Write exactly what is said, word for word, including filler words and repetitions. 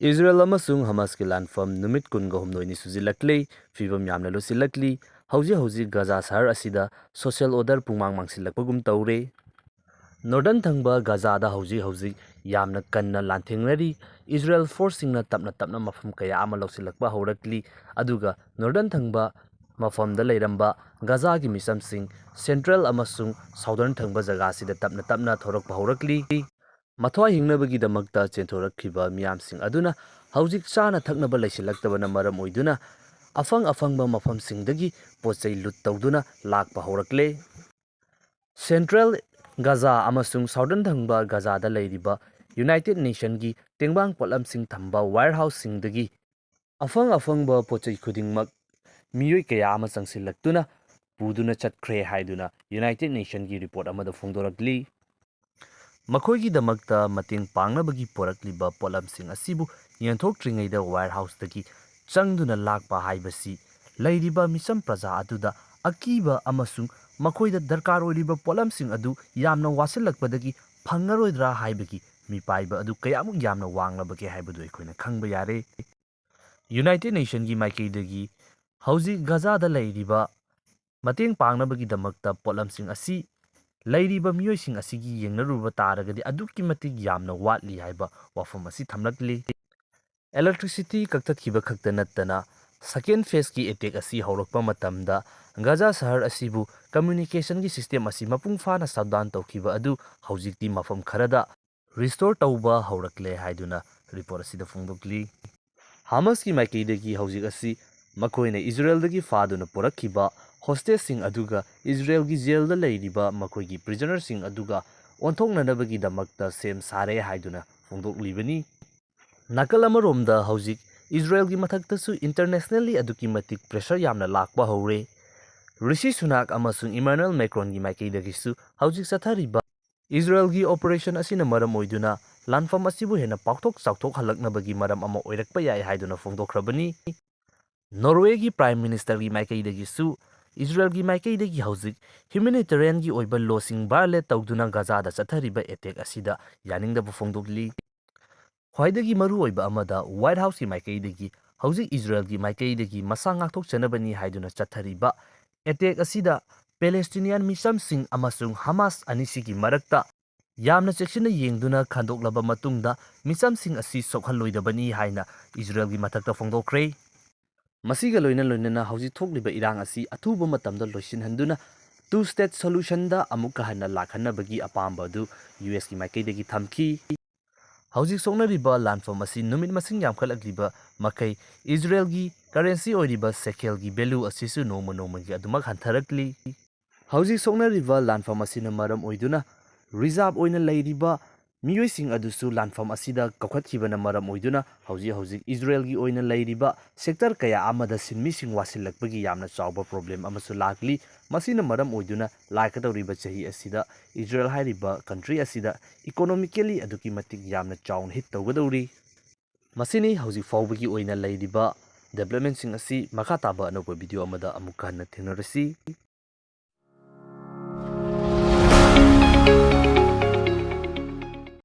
Israel ꯑꯃꯁꯨꯡ ꯍꯃꯥꯁꯀꯤ ꯂꯥꯟꯐꯝ ꯅꯨꯃꯤꯠ ꯀꯨꯟꯒ ꯍꯨꯝꯗꯣꯏꯅꯤ ꯁꯨꯖꯤꯜꯂꯛꯂꯦ꯫ ꯐꯤꯕꯝ ꯌꯥꯝꯅ ꯂꯨꯁꯤꯜꯂꯛꯂꯤ꯫ ꯍꯧꯖꯤꯛ ꯍꯧꯖꯤꯛ ꯒꯖꯥ ꯁꯍꯔ ꯑꯁꯤꯗ social order ꯄꯨꯡꯃꯥꯡ ꯃꯥꯡꯁꯤꯜꯂꯛꯄꯒꯨꯝ ꯇꯧꯔꯦ꯫ Northern ꯊꯪꯕ ꯒꯖꯥꯗ ꯍꯧꯖꯤꯛ ꯍꯧꯖꯤꯛ ꯌꯥꯝꯅ ꯀꯟꯅ ꯂꯥꯟꯊꯦꯡꯅꯔꯤ꯫ ꯏꯖꯔꯦꯜ forceꯁꯤꯡꯅ ꯇꯞꯅ ꯇꯞꯅ ꯃꯐꯝ ꯀꯌꯥ ꯑꯃ ꯂꯧꯁꯤꯜꯂꯛꯄ ꯍꯧꯔꯛꯂꯤ꯫ ꯑꯗꯨꯒ Northern ꯊꯪꯕ ꯃꯐꯝꯗ ꯂꯩꯔꯝꯕ ꯒꯖꯥꯒꯤ ꯃꯤꯆꯝꯁꯤꯡ Central ꯑꯃꯁꯨꯡ Southern ꯊꯪꯕ ꯖꯒꯥꯁꯤꯗ ꯇꯞꯅ ꯇꯞꯅ ꯊꯣꯔꯛꯄ ꯍꯧꯔꯛꯂꯤ꯫ ꯃꯊ꯭ꯋꯥꯏ ꯍꯤꯡꯅꯕꯒꯤꯗꯃꯛꯇ ꯆꯦꯟꯊꯣꯔꯛꯈꯤꯕ ꯃꯤꯌꯥꯝꯁꯤꯡ ꯑꯗꯨꯅ ꯍꯧꯖꯤꯛ ꯆꯥꯅ ꯊꯛꯅꯕ ꯂꯩꯁꯤꯜꯂꯛꯇꯕꯅ ꯃꯔꯝ ꯑꯣꯏꯗꯨꯅ ꯑꯐꯪ ꯑꯐꯪꯕ ꯃꯐꯝꯁꯤꯡꯗꯒꯤ ꯄꯣꯠ ꯆꯩ ꯂꯨꯠ ꯇꯧꯗꯨꯅ ꯂꯥꯛꯄ ꯍꯧꯔꯛꯂꯦ꯫ Central ꯒꯖꯥ ꯑꯃꯁꯨꯡ Southern ꯊꯪꯕ ꯒꯖꯥꯗ ꯂꯩꯔꯤꯕ United Nationꯒꯤ ꯇꯦꯡꯕꯥꯡ ꯄꯣꯠꯂꯝꯁꯤꯡ ꯊꯝꯕ warehouseꯁꯤꯡꯗꯒꯤ ꯑꯐꯪ ꯑꯐꯪꯕ ꯄꯣꯠ ꯆꯩ ꯈꯨꯗꯤꯡꯃꯛ ꯃꯤꯑꯣꯏ ꯀꯌꯥ ꯑꯃ ꯆꯪꯁꯤꯜꯂꯛꯇꯨꯅ ꯄꯨꯗꯨꯅ ꯆꯠꯈ꯭ꯔꯦ ꯍꯥꯏꯗꯨꯅ United Nationꯒꯤ report ꯑꯃꯗ ꯐꯣꯡꯗꯣꯔꯛꯂꯤ꯫ ꯃꯈꯣꯏꯒꯤꯗꯃꯛꯇ ꯃꯇꯦꯡ ꯄꯥꯡꯅꯕꯒꯤ ꯄꯨꯔꯛꯂꯤꯕ ꯄꯣꯠꯂꯝꯁꯤꯡ ꯑꯁꯤꯕꯨ ꯌꯦꯟꯊꯣꯛꯇ꯭ꯔꯤꯉꯩꯗ warehouseꯇꯒꯤ ꯆꯪꯗꯨꯅ ꯂꯥꯛꯄ ꯍꯥꯏꯕꯁꯤ ꯂꯩꯔꯤꯕ ꯃꯤꯆꯝ ꯄ꯭ꯔꯖꯥ ꯑꯗꯨꯗ ꯑꯀꯤꯕ ꯑꯃꯁꯨꯡ ꯃꯈꯣꯏꯗ ꯗꯔꯀꯥꯔ ꯑꯣꯏꯔꯤꯕ ꯄꯣꯠꯂꯝꯁꯤꯡ ꯑꯗꯨ ꯌꯥꯝꯅ ꯋꯥꯁꯤꯜꯂꯛꯄꯗꯒꯤ ꯐꯪꯉꯔꯣꯏꯗ꯭ꯔꯥ ꯍꯥꯏꯕꯒꯤ ꯃꯤꯄꯥꯏꯕ ꯑꯗꯨ ꯀꯌꯥꯃꯨꯛ ꯌꯥꯝꯅ ꯋꯥꯡꯂꯕꯒꯦ ꯍꯥꯏꯕꯗꯨ ꯑꯩꯈꯣꯏꯅ ꯈꯪꯕ ꯌꯥꯔꯦ꯫ United Nationꯒꯤ ꯃꯥꯏꯀꯩꯗꯒꯤ ꯍꯧꯖꯤꯛ ꯒꯖꯥꯗ ꯂꯩꯔꯤꯕ ꯃꯇꯦꯡ ꯄꯥꯡꯅꯕꯒꯤꯗꯃꯛꯇ ꯄꯣꯠꯂꯝꯁꯤꯡ ꯑꯁꯤ ꯂꯩꯔꯤꯕ ꯃꯤꯑꯣꯏꯁꯤꯡ ꯑꯁꯤꯒꯤ ꯌꯦꯡꯅꯔꯨꯕ ꯇꯥꯔꯒꯗꯤ ꯑꯗꯨꯛꯀꯤ ꯃꯇꯤꯛ ꯌꯥꯝꯅ ꯋꯥꯠꯂꯤ ꯍꯥꯏꯕ ꯋꯥꯐꯝ ꯑꯁꯤ ꯊꯝꯂꯛꯂꯤ꯫ Electricity ꯀꯛꯊꯠꯈꯤꯕ ꯈꯛꯇ ꯅꯠꯇꯅ, second phaseꯀꯤ attack ꯑꯁꯤ ꯍꯧꯔꯛꯄ ꯃꯇꯝꯗ ꯒꯖꯥ ꯁꯍꯔ ꯑꯁꯤꯕꯨ communicationꯒꯤ system ꯑꯁꯤ ꯃꯄꯨꯡ ꯐꯥꯅ shutdown ꯇꯧꯈꯤꯕ ꯑꯗꯨ ꯍꯧꯖꯤꯛꯇꯤ ꯃꯐꯝ ꯈꯔꯗ restore ꯇꯧꯕ ꯍꯧꯔꯛꯂꯦ ꯍꯥꯏꯗꯨꯅ report ꯑꯁꯤꯗ ꯐꯣꯡꯗꯣꯛꯂꯤ꯫ ꯍꯃꯥꯁꯀꯤ ꯃꯥꯏꯀꯩꯗꯒꯤ ꯍꯧꯖꯤꯛ ꯑꯁꯤ ꯃꯈꯣꯏꯅ ꯏꯖꯔꯦꯜꯗꯒꯤ ꯐꯥꯗꯨꯅ ꯄꯨꯔꯛꯈꯤꯕ hostageꯁꯤꯡ ꯑꯗꯨꯒ ꯏꯖꯔꯦꯜꯒꯤ jailꯗ ꯂꯩꯔꯤꯕ ꯃꯈꯣꯏꯒꯤ prisonerꯁꯤꯡ ꯑꯗꯨꯒ ꯑꯣꯟꯊꯣꯛꯅꯅꯕꯒꯤꯗꯃꯛꯇ ꯁꯦꯝ ꯁꯥꯔꯦ ꯍꯥꯏꯗꯨꯅ ꯐꯣꯡꯗꯣꯛꯂꯤꯕꯅꯤ꯫ ꯅꯥꯀꯜ ꯑꯃꯔꯣꯝꯗ ꯍꯧꯖꯤꯛ ꯏꯖꯔꯦꯜꯒꯤ ꯃꯊꯛꯇꯁꯨ internationally ꯑꯗꯨꯛꯀꯤ ꯃꯇꯤꯛ pressure ꯌꯥꯝꯅ ꯂꯥꯛꯄ ꯍꯧꯔꯦ꯫ ꯔꯤꯁꯤ ꯁꯨꯅꯥꯛ ꯑꯃꯁꯨꯡ ꯏꯃꯥꯅꯨꯑꯦꯜ ꯃꯦꯀ꯭ꯔꯣꯟꯒꯤ ꯃꯥꯏꯀꯩꯗꯒꯤꯁꯨ ꯍꯧꯖꯤꯛ ꯆꯠꯊꯔꯤꯕ ꯏꯖꯔꯦꯜꯒꯤ operation ꯑꯁꯤꯅ ꯃꯔꯝ ꯑꯣꯏꯗꯨꯅ ꯂꯥꯟꯐꯝ ꯑꯁꯤꯕꯨ ꯍꯦꯟꯅ ꯄꯥꯛꯊꯣꯛ ꯆꯥꯎꯊꯣꯛꯍꯜꯂꯛꯅꯕꯒꯤ ꯃꯔꯝ ꯑꯃ ꯑꯣꯏꯔꯛꯄ ꯌꯥꯏ ꯍꯥꯏꯗꯨꯅ ꯐꯣꯡꯗꯣꯛꯈ꯭ꯔꯕꯅꯤ꯫ ꯅꯣꯔꯋꯦꯒꯤ Prime Ministerꯒꯤ ꯃꯥꯏꯀꯩꯗꯒꯤꯁꯨ ꯏꯖꯔꯦꯜꯒꯤ ꯃꯥꯏꯀꯩꯗꯒꯤ ꯍꯧꯖꯤꯛ humanitarianꯒꯤ ꯑꯣꯏꯕ lawꯁꯤꯡ violate ꯇꯧꯗꯨꯅ ꯒꯖꯥꯗ ꯆꯠꯊꯔꯤꯕ attack ꯑꯁꯤꯗ ꯌꯥꯅꯤꯡꯗꯕ ꯐꯣꯡꯗꯣꯛꯂꯤ꯫ ꯈ꯭ꯋꯥꯏꯗꯒꯤ ꯃꯔꯨꯑꯣꯏꯕ ꯑꯃꯗ, White Houseꯀꯤ ꯃꯥꯏꯀꯩꯗꯒꯤ ꯍꯧꯖꯤꯛ ꯏꯖꯔꯦꯜꯒꯤ ꯃꯥꯏꯀꯩꯗꯒꯤ ꯃꯁꯥ ꯉꯥꯛꯊꯣꯛꯆꯅꯕꯅꯤ ꯍꯥꯏꯗꯨꯅ ꯆꯠꯊꯔꯤꯕ attack ꯑꯁꯤꯗ Palestinian ꯃꯤꯆꯝꯁꯤꯡ ꯑꯃꯁꯨꯡ ꯍꯃꯥꯁ ꯑꯅꯤꯁꯤꯒꯤ ꯃꯔꯛꯇ ꯌꯥꯝꯅ ꯆꯦꯛꯁꯤꯟꯅ ꯌꯦꯡꯗꯨꯅ ꯈꯟꯗꯣꯛꯂꯕ ꯃꯇꯨꯡꯗ ꯃꯤꯆꯝꯁꯤꯡ ꯑꯁꯤ ꯁꯣꯛꯍꯜꯂꯣꯏꯗꯕꯅꯤ ꯍꯥꯏꯅ ꯏꯖꯔꯦꯜꯒꯤ ꯃꯊꯛꯇ ꯐꯣꯡꯗꯣꯛꯈ꯭ꯔꯦ꯫ ꯃꯁꯤꯒ ꯂꯣꯏꯅ ꯂꯣꯏꯅꯅ ꯍꯧꯖꯤꯛ ꯊꯣꯛꯂꯤꯕ ꯏꯔꯥꯡ ꯑꯁꯤ ꯑꯊꯨꯕ ꯃꯇꯝꯗ ꯂꯣꯏꯁꯤꯟꯍꯟꯗꯨꯅ two state solutionꯗ ꯑꯃꯨꯛꯀ ꯍꯟꯅ ꯂꯥꯛꯍꯟꯅꯕꯒꯤ ꯑꯄꯥꯝꯕ ꯑꯗꯨ ꯌꯨ ꯑꯦꯁꯀꯤ ꯃꯥꯏꯀꯩꯗꯒꯤ ꯊꯝꯈꯤ꯫ ꯍꯧꯖꯤꯛ ꯁꯣꯛꯅꯔꯤꯕ ꯂꯥꯟꯐꯝ ꯑꯁꯤ ꯅꯨꯃꯤꯠ ꯃꯁꯤꯡ ꯌꯥꯝꯈꯠꯂꯛꯂꯤꯕ ꯃꯈꯩ ꯏꯖꯔꯦꯜꯒꯤ currency ꯑꯣꯏꯔꯤꯕ shekelꯒꯤ value ꯑꯁꯤꯁꯨ ꯅꯣꯡꯃ ꯅꯣꯡꯃꯒꯤ ꯑꯗꯨꯃꯛ ꯍꯟꯊꯔꯛꯂꯤ꯫ ꯍꯧꯖꯤꯛ ꯁꯣꯛꯅꯔꯤꯕ ꯂꯥꯟꯐꯝ ꯑꯁꯤꯅ ꯃꯔꯝ ꯑꯣꯏꯗꯨꯅ reserve ꯑꯣꯏꯅ ꯂꯩꯔꯤꯕ ꯃꯤꯑꯣꯏꯁꯤꯡ ꯑꯗꯨꯁꯨ ꯂꯥꯟꯐꯝ ꯑꯁꯤꯗ ꯀꯧꯈꯠꯈꯤꯕꯅ ꯃꯔꯝ ꯑꯣꯏꯗꯨꯅ ꯍꯧꯖꯤꯛ ꯍꯧꯖꯤꯛ ꯏꯖꯔꯦꯜꯒꯤ ꯑꯣꯏꯅ ꯂꯩꯔꯤꯕ sector ꯀꯌꯥ ꯑꯃꯗ ꯁꯤꯟꯃꯤꯁꯤꯡ ꯋꯥꯁꯤꯜꯂꯛꯄꯒꯤ ꯌꯥꯝꯅ ꯆꯥꯎꯕ problem ꯑꯃꯁꯨ ꯂꯥꯛꯂꯤ꯫ ꯃꯁꯤꯅ ꯃꯔꯝ ꯑꯣꯏꯗꯨꯅ ꯂꯥꯛꯀꯗꯧꯔꯤꯕ ꯆꯍꯤ ꯑꯁꯤꯗ ꯏꯖꯔꯦꯜ ꯍꯥꯏꯔꯤꯕ country ꯑꯁꯤꯗ economically ꯑꯗꯨꯛꯀꯤ ꯃꯇꯤꯛ ꯌꯥꯝꯅ ꯆꯥꯎꯅ hit ꯇꯧꯒꯗꯧꯔꯤ꯫ ꯃꯁꯤꯅꯤ ꯍꯧꯖꯤꯛ ꯐꯥꯎꯕꯒꯤ ꯑꯣꯏꯅ ꯂꯩꯔꯤꯕ developmentꯁꯤꯡ ꯑꯁꯤ꯫ ꯃꯈꯥ ꯇꯥꯕ ꯑꯅꯧꯕ video ꯑꯃꯗ ꯑꯃꯨꯛꯀ ꯍꯟꯅ ꯊꯦꯡꯅꯔꯁꯤ꯫